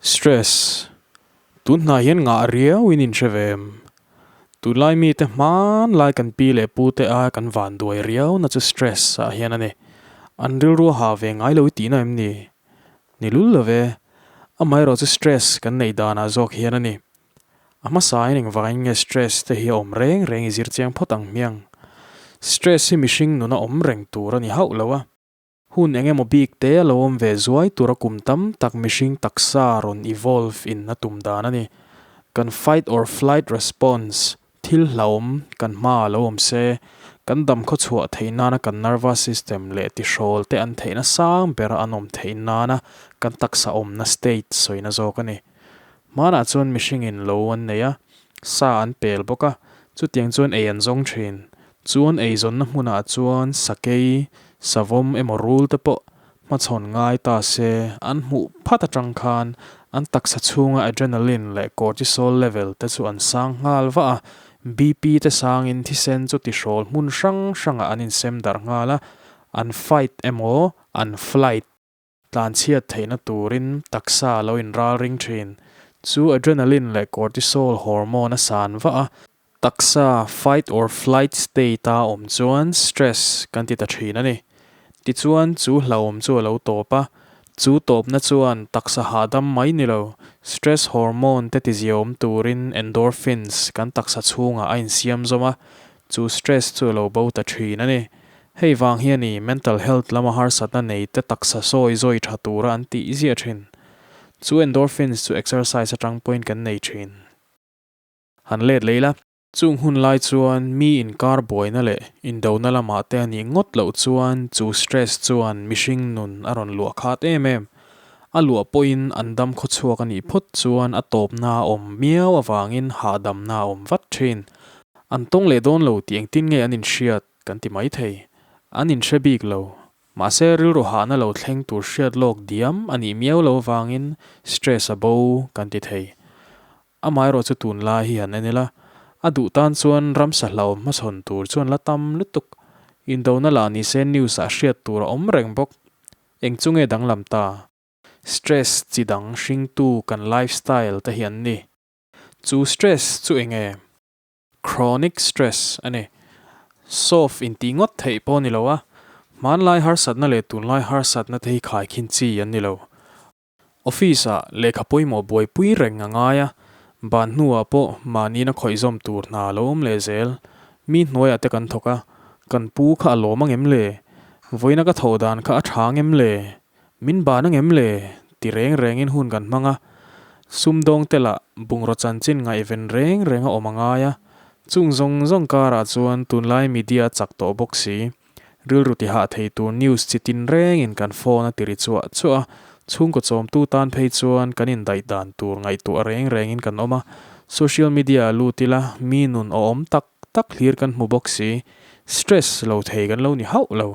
Stress, Tun hnai hian ngah riau in inhre ve em? Tunlai mite hmanlai kan pi leh pu te aia kan van duai riau na chu stress ah hian a ni. An rilru a hah ve ngai lo i tihna em ni? Ni lul lo ve. Amaherawh chu stress kan neih danah zawk hian a ni. A hmasain engvangin nge stress te hi a awm reng reng i zir chiang phawt ang hmiang. Stress hi mihring nuna awm reng tur a ni hauh lo a. Hun eng emaw bik te a lo awm ve zuai tura kum tam tak mihring taksa rawn evolve in a tum dan a ni. Kan fight or flight response, thil hlauhawm kan hma a lo awm se, kan dam khaw chhuah theih nana kan nervous system leh tihrawl te an theihna sang bera an awm theih nana kan taksa awmna state sawina zawk a ni. Hmanah chuan mihringin lo an nei a, sa an pel bawk a, chutiang chuan ei an zawng thin. Chuan eizawnna hmunah chuan sakei, savawm emaw rul te pawh hmachhawn ngai ta se, an hmuh phat atang khan an taksa chhunga adrenaline leh cortisol level te chu an sang nghal vah a, BP te sangin thisen chu tihrawl hmun hrang hrangah an insem darh nghal a, an fight emaw an flight. Tlanchhiat theihna turin taksa a lo inral ring thin. Chu adrenaline leh cortisol hormone a san vah a, taksa fight or flight state a awm chuan stress kan ti ta thin a ni. Tichuan chu hlauhawm chu a lo tawp a, chu tawpna chuan taksa hahdam mai ni lo, stress hormone te tiziaawm turin endorphins kan taksa chhungah a insiam zawm a, chu stress chu a lo bo ta thin a ni. Hei vang hi a ni mental health lama harsatna nei te taksa sawi zawi tha tura an tih ziah thin. Chu endorphins chu exercise atang pawhin kan nei thin. Han let leh ila. Chung hun lai chuan mi inkar buaina leh indona lamah te a nih ngawt loh chuan chu stress chuan mihring nun a rawn luah khat em em. A luah pawhin an dam khawchhuak a nih phawt chuan a tawpna a awm miau avangin hahdamna a awm vat thin. An tawng leh dawn lo tih engtin nge an inhriat? Kan ti mai thei. An inhre bik lo. Mahse rilru hahna lo thleng tur hriat lawk diam a nih miau lo vangin stress a bo kan ti thei. Amaherawh chu tunlai hi han en ila, a duh tan chuan ramsa hlauhawm hmachhawn tur chuan la tam lutuk. Indona lah ni se news ah hriat tur a awm reng bawk. Eng chu nge danglam ta? Stress chi dang hringtu kan lifestyle te hi an ni. Chu stress chu eng nge? Chronic stress a ni. Soft intih ngawt theih pawh a ni lo a, hmanlai harsatna leh tunlai harsatna te hi khaikhin chi an ni lo. Office ah lehkha pawimawh buaipui reng a ngai a, ban hnuah pawh mahniin a khawih zawm tur hna a lo awm leh zel. Mi hnuaiah te kan thawk a, kan pu kha a lawm angem le? Vawiina ka thawh dan kha a tha angem le? Min ban angem le? ti reng rengin hun kan hmang a, sumdawng te lah bungraw chanchin ngaihven reng reng a awm a ngai a, chung zawng zawng karah chuan tunlai media a chak tawh bawk si. Rilru ti hah thei tur news chi tin rengin kan phone a ti ri chuah chuah a, chhungkaw chawmtu tan phei chuan kan indaih dan tur ngaihtuah reng rengin kan awm a, social media a lut ila mi nun awhawm tak tak hlir kan hmu bawk si, stress lo thei kan lo ni hauh lo.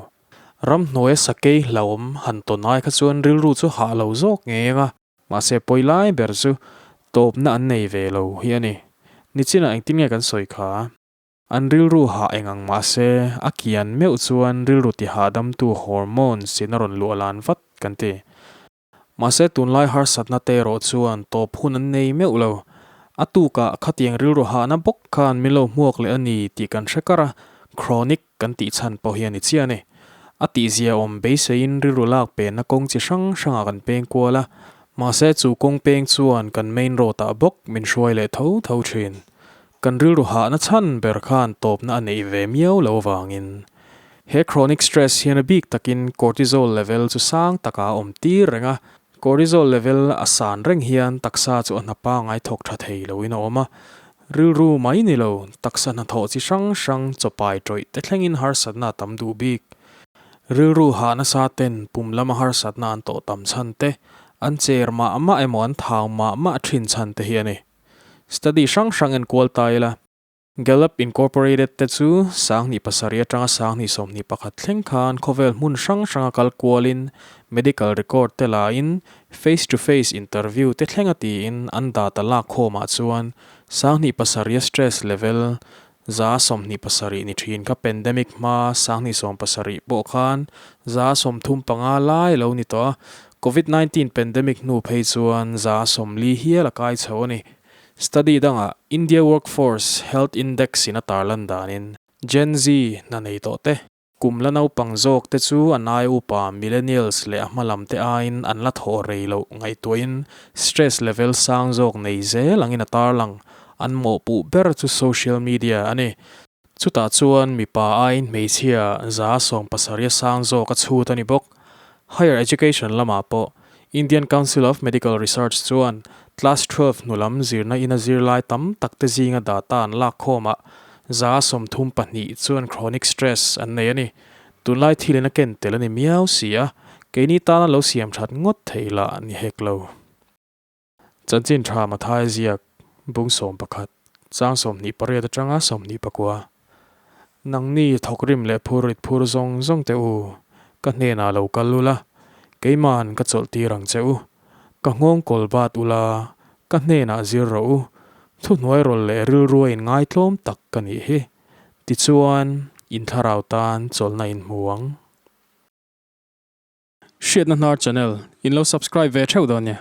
Ramhnuaia sakei hlauhawm han tawn ai kha chuan rilru chu hah lo zawk ngei ang a, mahse pawi lai ber chu tawpna an nei ve lo hi a ni. Nichinah engtin nge kan sawi kha? An rilru hah eng ang mahse a kian meuh chuan rilru tihahdamtu hormones in a rawn luah lan vat kan ti. Mahse tunlai harsatna te erawh chuan tawp hun an nei meuh lo. A tukah khatiang rilru hahna bawk khan min lo hmuak leh a ni tih kan hre kar a, chronic kan tih chhan pawh hi a ni chiah a ni. A tihzia awm beiseiin rilru lak penna kawng chi hrang hrangah kan peng kual a, mahse chu kawng peng chuan kan main road ah bawk min hruai leh tho tho thin. Kan rilru hahna chhan ber khan tawpna a neih ve miau lo avangin He chronic stress hian a bik takin cortisol level chu sang takah a awm tir reng a, cortisol level a san reng hian taksa chu a hna pangai thawk tha thei loin a awm a, rilru mai ni lo, taksa hnathawh chi hrang hrang chawpai tawih te thlengin harsatna a tam duh bik. Rilru hah nasa ten pum lama harsatna an tawh tam chhan te, an cher mah mah emaw an thau mah mah thin chhan te hi a ni. Study hrang hrang enkual ta ila. Gallup Incorporated te chu 2007 atanga 2021 thleng khan khawvel hmun hrang hranga kal kualin medical record te lain face to face interview te thlenga tiin an data lak khawmah chuan 2007 stress level 27 ni thin kha pandemic hma 2017 pawh khan 35 lai lo ni tawh a. Covid 19 pandemic hnu phei chuan 40% hial a kai chho a ni. Study dangah India Workforce Health Index in a tarlan danin Gen Z hna nei tawh te, kum la naupang zawk te chu an ai upa millennials leh a hma lam te aiin an la thawh rei loh ngaihtuahin stress level sang zawk nei zel angin a tarlang. An mawhpuh ber chu social media a ni. Chutah chuan mipa aiin hmeichhia 70% sang zawk a chhut a ni bawk. Higher education lamah pawh Indian Council of Medical Research chuan Class 12 hnu lam zirna ina zirlai tam tak te zinga data an lak khawmah 32 chuan chronic stress an nei a ni. Tunlai thilin a ken tel a ni miau si a, keini tana lo siam that ngawt theih lah ni hek lo. Chanchin tha Mathai ziak bung 11 chang 28 atanga 29. Nangni thawkrim leh phur rit phur zawng zawng teh u, ka hnenah lo kal ula, keima'n ka chawlh tir ang che u. Ka nghawng kawl bat ula, ka hnenah zir rawh u, thuhnuai rawl leh rilrua in ngaitlawm tak ka nih hi. Tichuan, in thlarau tan chawlhna in hmu ang. Hriatna Hnar Channel in lo subscribe ve theuh dawn nia.